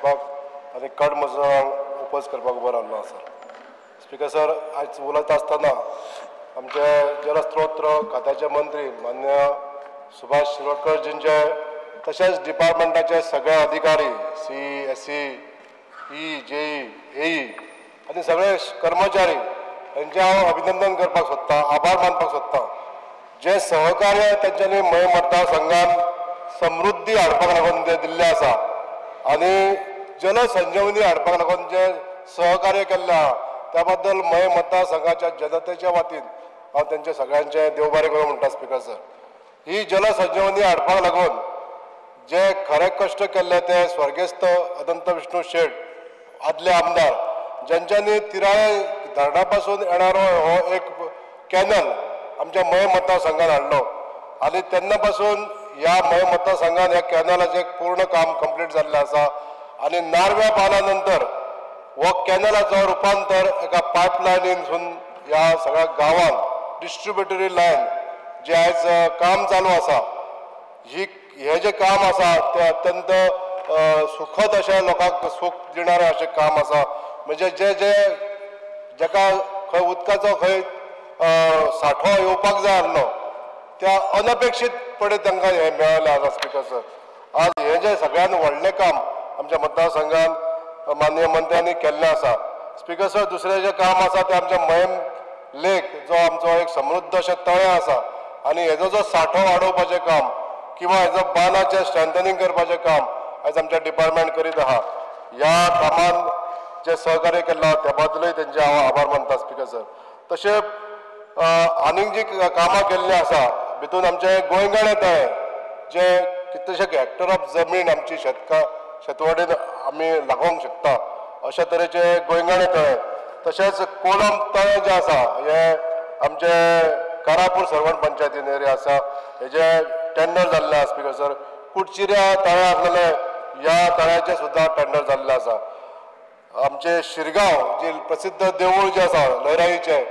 घेवपाक आनी कड मजुरांक ओपोज करपाक उबो रावल्लो आसा. स्पीकर सर, आयज उलयता आसतना आमचे जलस्त्रोत खात्याचे मंत्री मान्य सुभाष शिरोडकर जींचे तशेंच डिपार्टमेंटाचे सगळे अधिकारी C S C E J E A E आनी सगळे कर्मचारी हेंचें हांव अभिनंदन करपाक सोदतां, आभार मानपाक सोदतां. जे सहकार्य तेंच्यांनी मये मतदारसंघान समृद्धी हाडपाक लागून जे दिल्लें आसा आनी जलसंजीवनी हाडपाक लागून जे सहकार्य केल्लें आहा त्या बद्दल मये मतदारसंघाच्या जनतेच्या वतीन हांव तेंचे सगळ्यांचें देव बरें करूं म्हणटा. स्पीकर सर, ही जलसंजीवनी हाडपाक लागून जे खरे कश्ट केल्ले ते स्वर्गेस्त अनंत विष्णू शेट आदले आमदार, ज्यांच्यांनी तिराळे धरणा पासून येणारो हो एक कॅनल आमच्या मये मतदारसंघान हाडलो आनी तेन्ना पासून ह्या मये मतदारसंघान ह्या कॅनलाचें पूर्ण काम कंप्लीट जाल्लें आसा. आनी नार्व्या बांदा नंतर हो कॅनलाचो रुपांतर एका पायपलायनीनसून ह्या सगळ्या गांवांत डिस्ट्रिब्युटरी लायन जे आयज काम चालू आसा, ही हें जें काम आसा तें अत्यंत सुखद अशें लोकांक सूख दिणारें अशें काम आसा. म्हणजे जे जे जाका खंय उदकाचो खंय सांठो येवपाक जाय आसलो त्या अनपेक्षीतपणे तांकां हें मेळ्ळें आसा. स्पीकर सर, आज हें जें सगळ्यान व्हडलें काम आमच्या मतदारसंघान माननीय मंत्र्यांनी केल्लें आसा. स्पीकर सर, दुसरें जें काम आसा तें आमच्या मयेम लेक जो आमचो एक समृद्ध अशें तळें आसा आनी हेजो जो सांठो वाडोवपाचें काम किंवा हेजो बांदाचें स्ट्रेंथनिंग करपाचें काम आयज आमच्या डिपार्टमेंट करीत आहा. ह्या कामान जे सहकार्य केल्लां त्या बद्दलूय तेंचे हांव आभार मानता. स्पीकर सर, तशें आनीक जी कामां केल्लीं आसा भितून आमचें गोंयगाणें तळें जे कितलेशे हेक्टर ऑफ जमीन आमची शेतवडीन आमी लागोवंक शकता अशा तरेचे गोंयगाणें तळें, तशेंच कोलम तळें जें आसा हें आमचे कारापूर सर्वण पंचायतीन एरिया आसा, हेजें टेंडर जाल्लें आसा. स्पीकर सर, कुडचिऱ्या तळें आसलेलें ह्या तळ्याचें सुद्दां टेंडर जाल्लें आसा. आमचे शिरगांव जी प्रसिद्ध देवूळ जें आसा लयराईचें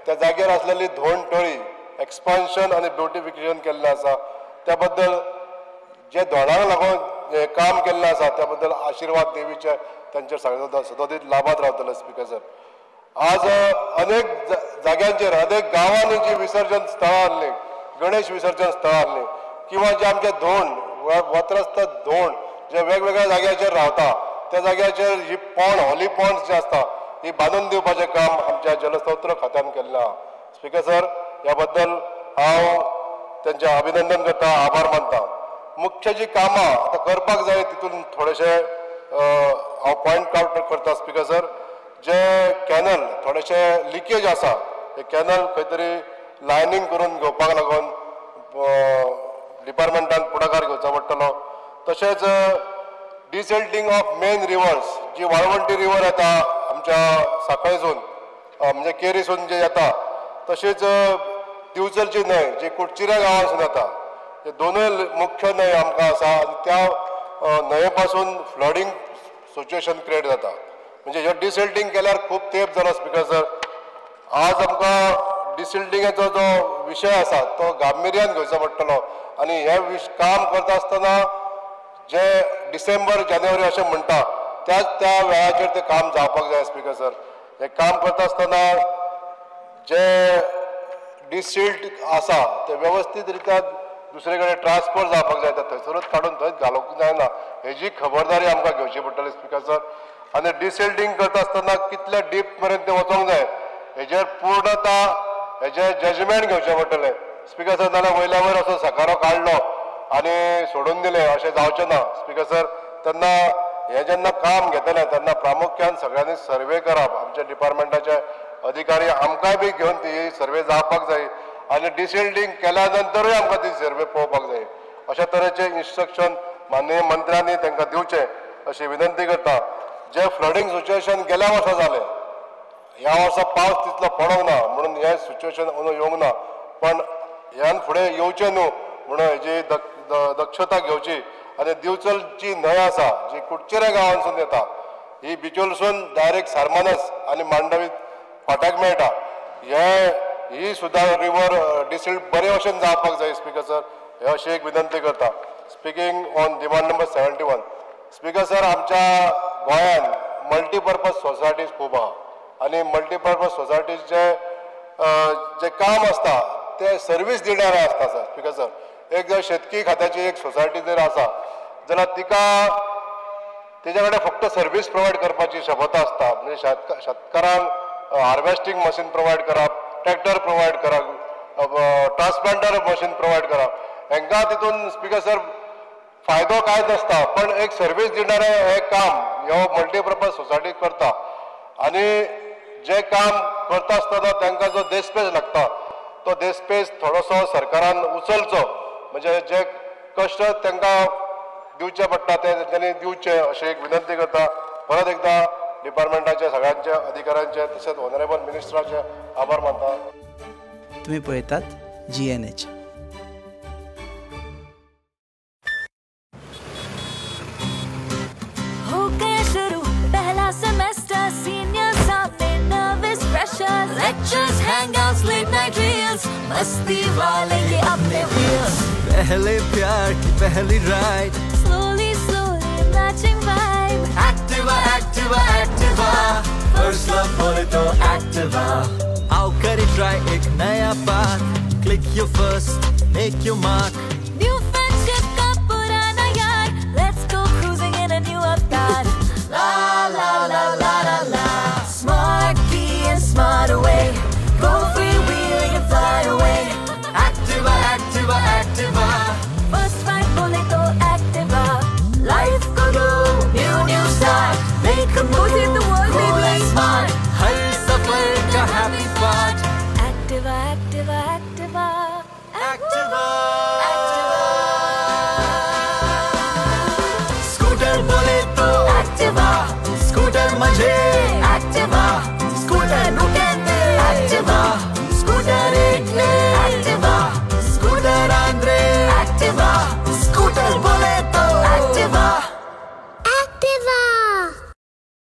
त्या जाग्यार आसलेली धोंड तळी एक्सपान्शन आनी ब्युटिफिकेशन केल्लें आसा. त्या बद्दल जे धोंडाक लागून काम केल्लें आसा त्या बद्दल आशिर्वाद देवीचे तांचेर सगळे सदोदीत लाभात रावतले. स्पीकर सर, आज अनेक जाग्यांचेर अनेक गांवांनी जी विसर्जन स्थळां आसलीं, गणेश विसर्जन स्थळां आसलीं किंवा जे आमचे धोंड वत्रस्थ धोंड जे वेगवेगळ्या जाग्याचेर रावता त्या जाग्याचेर ही पॉन्ड हॉली पॉन्ड्स जे आसता ही बांदून दिवपाचें काम आमच्या जलस्त्रोत खात्यान केल्लें आहा. स्पीकर सर, ह्या बद्दल हांव तेंचें अभिनंदन करता, आभार मानता. मुख्य जी कामां आतां करपाक जाय तितून थोडेशे हांव पॉयंट आउट करता. स्पीकर सर, जे कॅनल थोडेशे लिकेज आसा हे कॅनल खंय तरी लायनींग करून घेवपाक लागून डिपार्टमेंटान फुडाकार घेवचो पडटलो. तशेंच डिसिल्टींग ऑफ मेन रिवर्स जी वाळवंटी रिवर येता आमच्या साखळेसून म्हणजे केरीसून जे येता, तशेंच दिवचलची न्हंय जी कुडचिऱ्या गांवांसून येता, हे दोनूय मुख्य न्हंय आमकां आसा आनी त्या न्हंये पासून फ्लडींग सिच्युएशन क्रिएट जाता. म्हणजे ह्यो डिसिल्टींग केल्यार खूब तेंप जालो. स्पीकर सर, आज आमकां डिसिल्टिंगाचो जो विशय आसा तो गांभिर्यान घेवचो पडटलो आनी हें काम करता आसतना जे डिसेंबर जानेवारी अशें म्हणटा त्याच त्या वेळाचेर तें काम जावपाक जाय. स्पीकर सर, हें काम करता आसतना जे डिसिल्ट आसा ते वेवस्थीत रित्या दुसरे कडेन ट्रान्सफर जावपाक जाय, थंयसरूच काडून थंयच घालूंक जायना हेजी खबरदारी आमकां घेवची पडटली. स्पीकर सर, आनी डिसिल्टींग करता आसतना कितले डीप मेरेन तें वचोंक जाय हेजेर पूर्णता हेजें जजमेंट घेवचें पडटलें. स्पीकर सर, नाल्यार वयल्या वयर असो सकारो काडलो आनी सोडून दिलें अशें जावचें ना. स्पीकर सर, तेन्ना हें जेन्ना काम घेतलें तेन्ना प्रामुख्यान सगळ्यांनी सर्वे करप, आमच्या डिपार्टमेंटाचे अधिकारी आमकांय बी घेवन ती सर्वे जावपाक जाय आनी डिसिल्टींग केल्या नंतरूय आमकां ती सर्वे पळोवपाक जाय. अशा तरेचें इन्स्ट्रक्शन माननीय मंत्र्यांनी तांकां दिवचें अशी विनंती करता. जे फ्लडींग सिच्युएशन गेल्या वर्सा जालें, ह्या वर्सा पावस तितलो पडोंक ना म्हणून हें सिच्युएशन अंदू येवंक ना, पण ह्यान फुडें येवचें न्हू म्हणून हेजी दक्षता घेवची. आनी दिवचलची न्हंय आसा जी कुडचिऱ्या गांवांसून येता ही बिचोलसून डायरेक्ट सारमानस आनी मांडवी फाट्याक मेळटा, हे ही सुद्दां रिवर डिसिल्ट बरे भशेन जावपाक जाय. स्पीकर सर, हे अशी एक विनंती करता. Speaking on demand number 71. Speaker sir, आमच्या आनी मल्टीपर्पज सोसायटीचे जे काम आसता ते सर्वीस दिणारे आसता सर. स्पीकर सर, एक जर शेतकी खात्याची एक सोसायटी जर आसा जाल्यार तिका तेज्या कडेन फक्त सर्वीस प्रोवायड करपाची क्षमता आसता. म्हणजे शेतकारांक हार्वेस्टींग मशीन प्रोवायड करप, ट्रॅक्टर प्रोवायड करप, ट्रान्सप्लांटर मशीन प्रोवायड करप, हेंकां तितून स्पीकर सर फायदो कांयच नासता, पण एक सर्वीस दिणारें हें काम ह्यो मल्टीपर्पज सोसायटी करता. आनी जे काम करता आसतना तांकां जो देशपेज लागता तो देशपेज थोडोसो सरकारान उचलचो, म्हणजे जे कश्ट तांकां दिवचे पडटा ते तेंच्यांनी दिवचे अशें एक विनंती करता. परत एकदा डिपार्टमेंटाचे सगळ्यांचे अधिकाऱ्यांचे तशेंच ऑनरेबल मिनिस्टराचे आभार मानता. तुम्ही पळयतात GNH. हो गया शुरू पहला सेमेस्टर, सीनियर सामने nervous pressure, lectures, hangouts, late night reels, मस्ती वाले ये अपने व्हील्स. पहले प्यार की पहली ride, slowly slowly matching vibe. Activa Activa Activa, first love बोले तो एक्टिवा. आओ करे ट्राई एक नया path, click your first, make your mark.